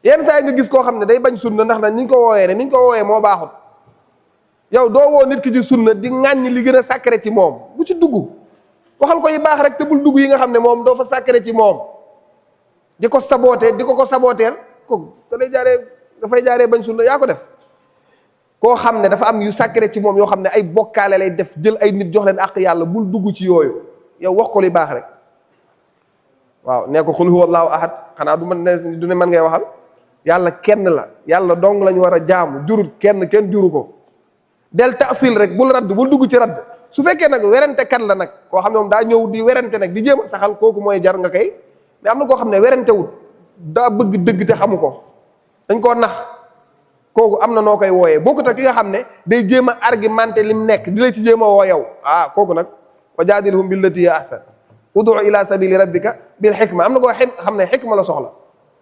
yenn saa yi nga gis koo xam ne day bañ sunna ndax nag ni ñu ko wooyee ne ni ñu ko wooyee moo baaxut. yow doo woo nit ki ci sunna di ŋàññi li gën a sacré ci moom bu ci dugg waxal ko yi baax rek te bul dugg yi nga xam ne moom doo fa sacré ci moom di ko saboote di ko sabooteel ko dafay jaaree bañ sunna yaa ko def. koo xam ne dafa am yu sacré ci moom yoo xam ne ay bokkaale lay def jël ay nit jox leen àq yàlla bul dugg ci yooyu yow wax ko li baax rek waaw nee ko xul huwa allahu ahad xanaa du ne man ngay waxal yàlla kenn la yàlla dong lañu war a jaamu jurut kenn juru ko del taasil rek bul dugg ci radd su fekkee nag werante kat la nag koo xam ne moom daa ñëw di werante nag di jéem a saxal kooku mooy jar nga kay mais am na koo xam ne werante wut daa bëgg dëgg te xamu ko dañ koo nax kooku am na noo koy wooyee bokkut ak ki nga xam ne day jéem a argumenté lim nekk di la ci jéem a woo yow kooku nag wa jaadilhum billati hiya ahsan udu ila sabili rabbika bil xikma am na koo xam ne xikma la soxla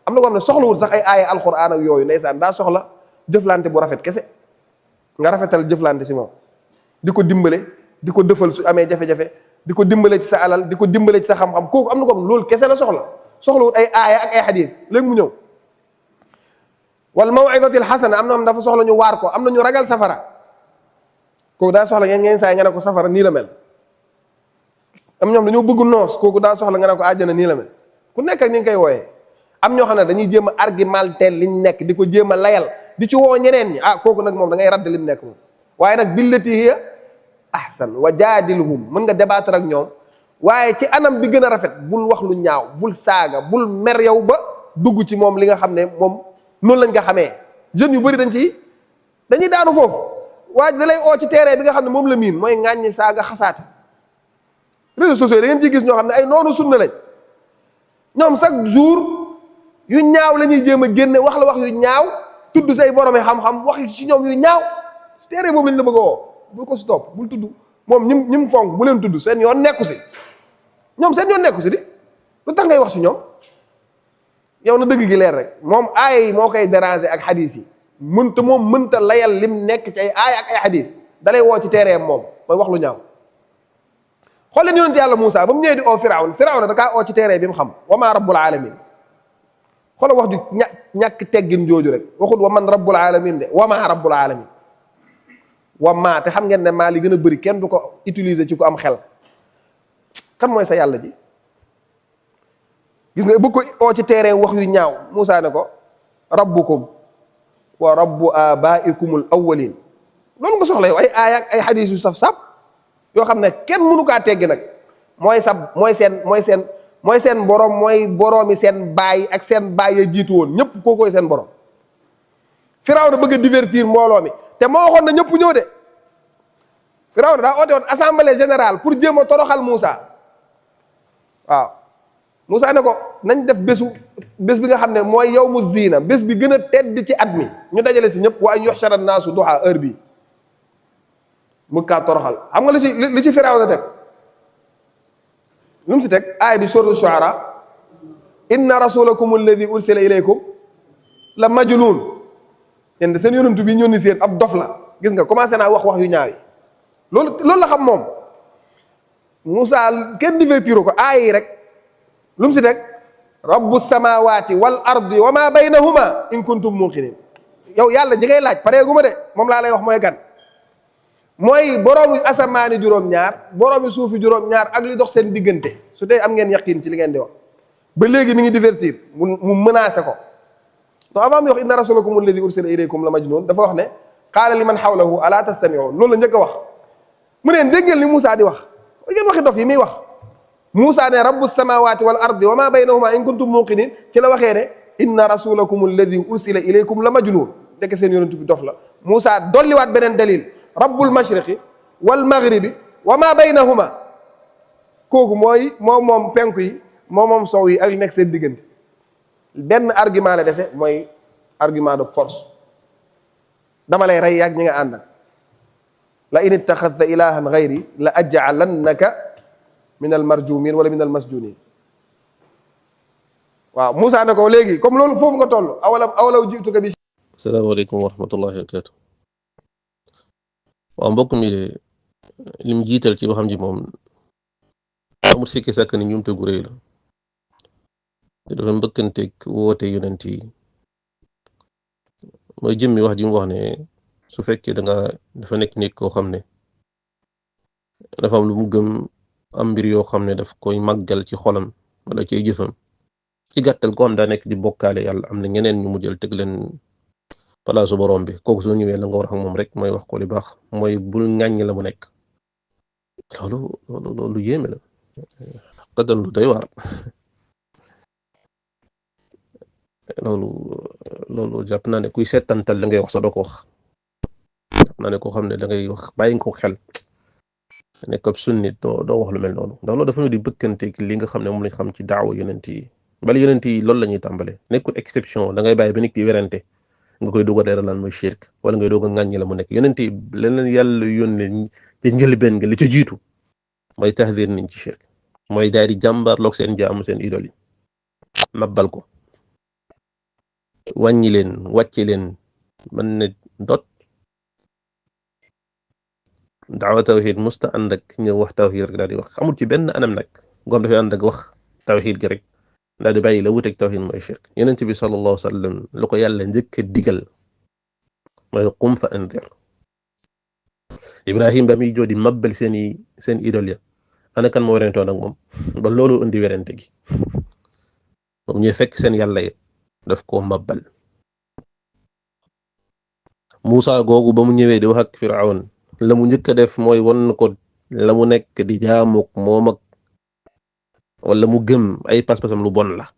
am na koo xam ne soxlawul sax ay aaya alquran ak yooyu ndeysaan daa soxla jëflante bu rafet kese nga rafetal jëflante si moom di ko dimbale di ko dëfal su amee jafe-jafe di ko dimbale ci sa alal di ko dimbale ci sa xam-xam kooku am na ko am loolu kese la soxlawul ay aaya ak ay xadiis léegi mu ñëw wal maw'izatil xasana am na am dafa soxla ñu waar ko am na ñu ragal safara kooku daa soxla ngeen saa yi nga ne ko safara nii la mel am ñoom dañoo bëgg noos kooku daa soxla nga ne ko àjjana nii la mel ku nekk ak ni nga koy wooyee am ñoo xam ne dañuy jéem a argumenté liñ nekk di ko jéem a layal di ci woo ñeneen ñi kooku nag moom da ngay radd lim nekk moom waaye nag billati hiya ahsan wa jaadilhum mën nga débattre ak ñoom waaye ci anam bi gën a rafet bul wax lu ñaaw bul saaga bul mer yow ba dugg ci moom li nga xam ne moom noonu lañ ko xamee jeunes yu bëri dañuy daanu foofu waa ji da lay oo ci terrain bi nga xam ne moom la miin mooy ŋàññi saaga xasaate réseaux sociaux da ngeen ciy gis ñoo xam ne ay noonu sunna lañ ñoom chaque jour yu ñaaw la ñuy jéem a génne wax la wax yu ñaaw tudd say boromi xam-xam wax ci ñoom yu ñaaw si terrain boobu lañ la bëgg a woo bul ko stop bul tudd moom ñim fonk bu leen tudd seen yoon nekku si ñoom seen yoon nekku si di lu tax ngay wax si ñoom yow na dëgg gi leer rek moom aaya yi moo koy déranger ak xadiis yi mënta layal lim nekk ci ay aaya ak ay xadiis dalay woo ci terrain moom mooy wax lu ñaaw xool leen yonent yàlla Moussa ba mu ñëwee di oo Firawna da kaa oo ci terrain bi mu xam wa maa rabbul alamin xoola wax ju ñàkk teggin jooju rek waxut wa man rabbul alamin de wa maa rabbul alamin wa maa te xam ngeen ne maa li gën a bëri kenn du ko utiliser ci ku am xel kan mooy sa yàlla ji gis nga bëgg ko oo ci terrain wax yu ñaaw Moussa ne ko rabbukum wa rabbu abaikumul awwalin loolu nga soxla yow ay aaya ak ay xadiis yu saf-saf yoo xam ne kenn mënu kaa teggi nag mooy seen borom mooy boroomi seen baay ak seen baay ya jiitu woon ñëpp kookooy seen borom Firawna bëgg a divertir mbooloo mi te moo waxoon na ñëpp ñëw de Firawna daa oote woon assemblée générale pour jéem a toroxal Moussa waaw Moussa ne ko nañ def bés bi nga xam ne mooy yawmu ziina bés bi gën a tedd ci at mi ñu dajale si ñëpp wa an yuhshara naasu duha heure bi mu kaa toroxal xam nga li ci Firawna teg lu mu si teg aaya bi sourate Shu'ara inna rasulakum alladi ursila ilaykum la majnun yéen de seen yonantu bi ñónni seen ab dof la gis nga commencé naa wax yu ñaaw yi loolu la xam moom Moussa kenn divertiro ko aaya yi rek lu mu si teg rabbu samawati wal ardi wa ma baynahuma in kuntum muqinin yow yàlla ji ngay laaj pareegu ma de moom laa lay wax mooy gan mooy boroomu asamaani juróom-ñaar boroomu suufi juróom-ñaar ak li dox seen diggante su dee am ngeen yaqin ci li ngeen di wax ba léegi mi ngi divertir mu menacé ko donc avant mi wax inna rasulakum alladi ursila ilaykum la majnun dafa wax ne qaala li man xawlahu ala tastami'un loolu la njëkk a wax mu ne dégg ngeen li Moussa di wax ngeen waxi dof yi muy wax Moussa ne rabbu samawati wal ardi wa ma baynahuma in kuntum muqinin ci la waxee ne inna rasulakum alladi ursila ilaykum la majnun dekk seen yonentu bi dof la Moussa dolliwaat beneen dalil rabbul mashriqi wal maghribi wa ma baynahuma kooku mooy moom penku yi moom sow yi ak li nekk seen diggante benn argument la dese mooy argument de force dama lay rey yaag ñi nga àndal la in ittaxadta ilahan gayri la aj'alannaka min al marjumin wala min al masjunin waaw Moussa ne ko léegi comme loolu foofu nga toll awalaw jiituka bi. asalaamaaleykum wa rahmatullahi wa barakatu. waaw mbokk mi de lim jiital ci waxam ji moom amul sikki sàkk ni ñumte gu rëy la te dafa mbëkkanteeg woote yonent yi mooy jëmmi wax ji mu wax ne su fekkee dafa nekk nit koo xam ne dafa am lu mu gëm am mbir yoo xam ne daf koy màggal ci xolam wala ci jëfam ci gàttal ko am daa nekk di bokkaale yàlla am na ñeneen ñu mu jël teg leen palaasu borom bi kooku soo ñëwee la nga war a xam moom rek mooy wax ko li baax mooy bul ŋàññi la mu nekk loolu yéeme la xadan lu doy waar loolu jàpp naa ne kuy seetantal da ngay wax sa doo ko wax jàpp naa ne koo xam ne da ngay wax bàyyi ko xel nekk ab sunnit doo wax lu mel noonu ndax loolu dafa ñu di bëkkante li nga xam ne moom lañ xam ci daawa yonent yi bala yonent yi loolu la ñuy tàmbale nekkul exception da ngay bàyyi ba nit ki werante nga koy doog a leeral lan mooy shirk wala ngay doog a ŋàññi la mu nekk yonent yi leneen yàlla yónnee ci njëlbeen nga li ca jiitu mooy tahdir niñ ci shirk mooy daal di jàmbaarloog seen jaamu seen idol yi mabbal ko wàññi leen wàcce leen mën ne dot daawa tawhid musta ànd ak ñëw wax tawhid rek daal di wax amul ci benn anam nag goom dafay ànd ak wax tawhid gi rek daal di bàyyi la wuteeg tawhid mooy shirk yonent bi sallallahu alayhi wa sallam lu ko yàlla njëkk a digal mooy qum fa andir Ibrahim ba muy joo di mabbal seen idol ya ana kan moo werentoon ak moom ba loolu indi werante gi moom ñuy fekk seen yàlla yi daf koo mabbal Muusa googu ba mu ñëwee di wax ak Firawun la mu njëkk a def mooy won ko la mu nekk di jaamuk moom ak wala mu gëm ay pas-pasam lu bon la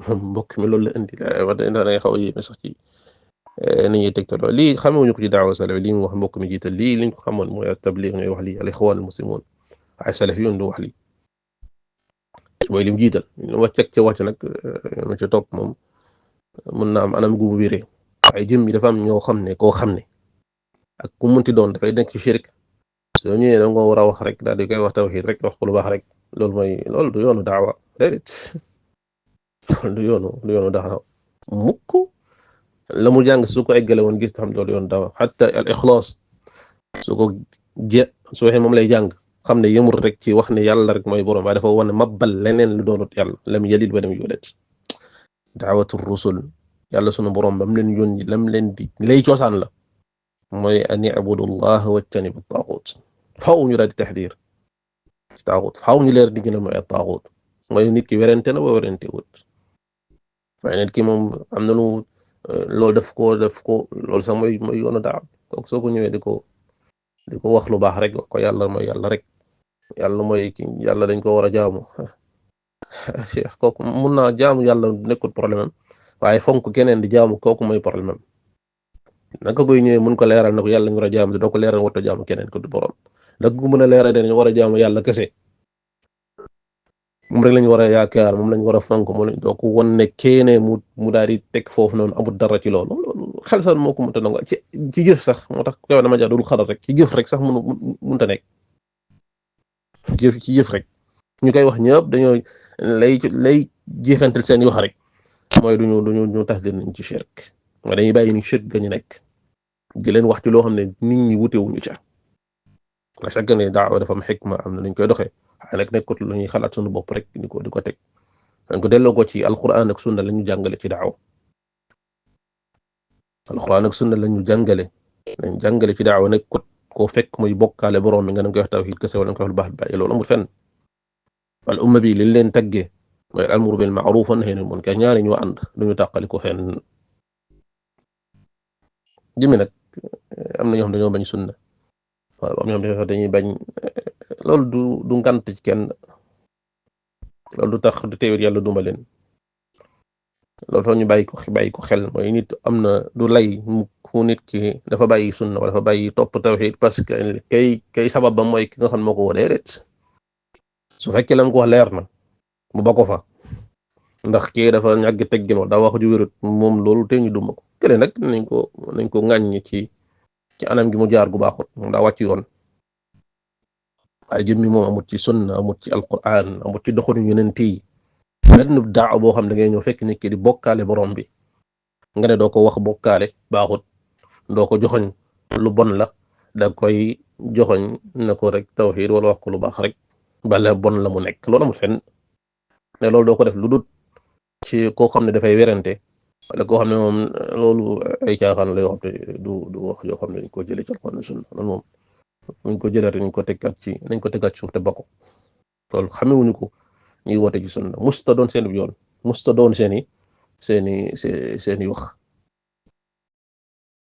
mbokk mi loolu la indi wax dëgg yàlla xaw a yéeme sax ci ni ñuy tegtaloo lii xamewuñu ko ci daawa salaf lii mu wax mbokk mi jiital lii liñ ko xamoon mooy tabliig ñooy wax lii al ixwaan al muslimuun waaye salaf yoon du wax lii mooy lim jiital wàcc ca wàcc nag ma ca topp moom mën na am anam gu mu wéree waaye jëm yi dafa am ñoo xam ne koo xam ne ak ku munti doon dafay nekk ci shirk soo ñëwee da nga war a wax rek daal di koy wax tawhid rek wax ko lu baax rek loolu du yoonu daawa déedéet du yoonu daawa mukk la mu jàng su ko eggale woon gis xam loolu yoonu daawa hatta al ixlaas su ko su waxee moom lay jàng xam ne yëmul rek ci wax ne yàlla rek mooy borom waaye dafa wane mabbal leneen lu doonut yàlla lam yalid wa lam yulad daawatu rusul yàlla sunu borom bam leen yónni lam leen di lay coosaan la mooy an i'budullah wajtanibu taaxut faaw ñu daal di taxdiir ci taaxut faaw ñu leer digg na mooy taaxut mooy nit ki werante na ba werante wut waaye nit ki moom am na lu loolu def ko loolu sax mooy yoonu daaw kooku soo ko ñëwee di ko wax lu baax rek wax ko yàlla mooy yàlla rek yàlla mooy ki yàlla dañ ko war a jaamu cheikh kooku mun naa jaamu yàlla nekkul problème am waaye fonk keneen di jaamu kooku mooy problème am naka koy ñëwee mun ko leeral na ko yàlla ñu war a jaamu te doo ko leeral warta jaamu keneen ko du borom naka ko mën a leeral dañu war a jaamu yàlla kese moom rek lañu war a yaakaar moom lañu war a fonk moom lañ doo ko won ne keene mu daal di teg foofu noonu amul dara ci loolu xel sax moo ko mënta nangu ci jëf sax moo tax ko dama jax dul xaral rek ci jëf rek sax mënta nekk ci jëf rek ñu koy wax ñëpp dañoo lay jëfantal seen wax rek mooy duñu tax nañ ci shirk mooy dañuy bàyyi ni shirk ga ñu nekk di leen wax ci loo xam ne nit ñi wutewuñu ca la chaque ne daawa dafa am xikma am na nuñ koy doxee waaye nag nekkut lu ñuy xalaat suñu bopp rek di ko teg dañ ko delloo ko ci alquran ak sunna la ñu jàngale ci daawa alquran ak sunna la ñu jàngale ci daawa nekkut koo fekk muy bokkaale borom mi nga koy wax tawhid kese wala nga koy wax lu baax bàyyi loolu amul fenn wal umma bi li leen taggee mooy al amru bil ma'ruf wa nahyi anil munkar ñaari ñoo ànd duñu tàqali ko fenn jëmi nag am na ñoo xam dañoo bañ sunna wala am ñoo xam dañuy bañ loolu du ngant ci kenn loolu du tax du teewit yàlla duma leen loolu tax ñu bàyyi ko xel mooy nit am na du lay ku nit ki dafa bàyyi sunna wala dafa bàyyi topp tawhid parce que kay sabab ba mooy ki nga xam moo ko woo déedéet su fekkee lam ko wax leer na mu ba ko fa ndax kii dafa ñàgg teggin wala daa wax ju wérut moom loolu te ñu duma ko kële nag nañ ko ŋàññi ci anam gi mu jaar gu baaxut moom daa wàcc yoon waaye jëmmi moom amut ci sunna amut ci alquran amut ci doxalin yonent yi benn daaw boo xam da ngay ñëw fekk nit ki di bokkaale borom bi nga ne doo ko wax bokkaale baaxut doo ko joxoñ lu bon la da koy joxoñ na ko rek tawhid wala wax ko lu baax rek bala bon la mu nekk loolu amul fenn ne loolu doo ko def lu dul ci koo xam ne dafay werante wala koo xam ne moom loolu ay caaxaan la yoo xam ne du wax yoo xam ne dañ ko jëlee ci Alxuraan sunna loolu moom fuñ ko jëlee nañ ko tegaat ci suuf te bako loolu xamewuñu ko ñuy woote ci sunna musta doon seen yoon musta doon seeni wax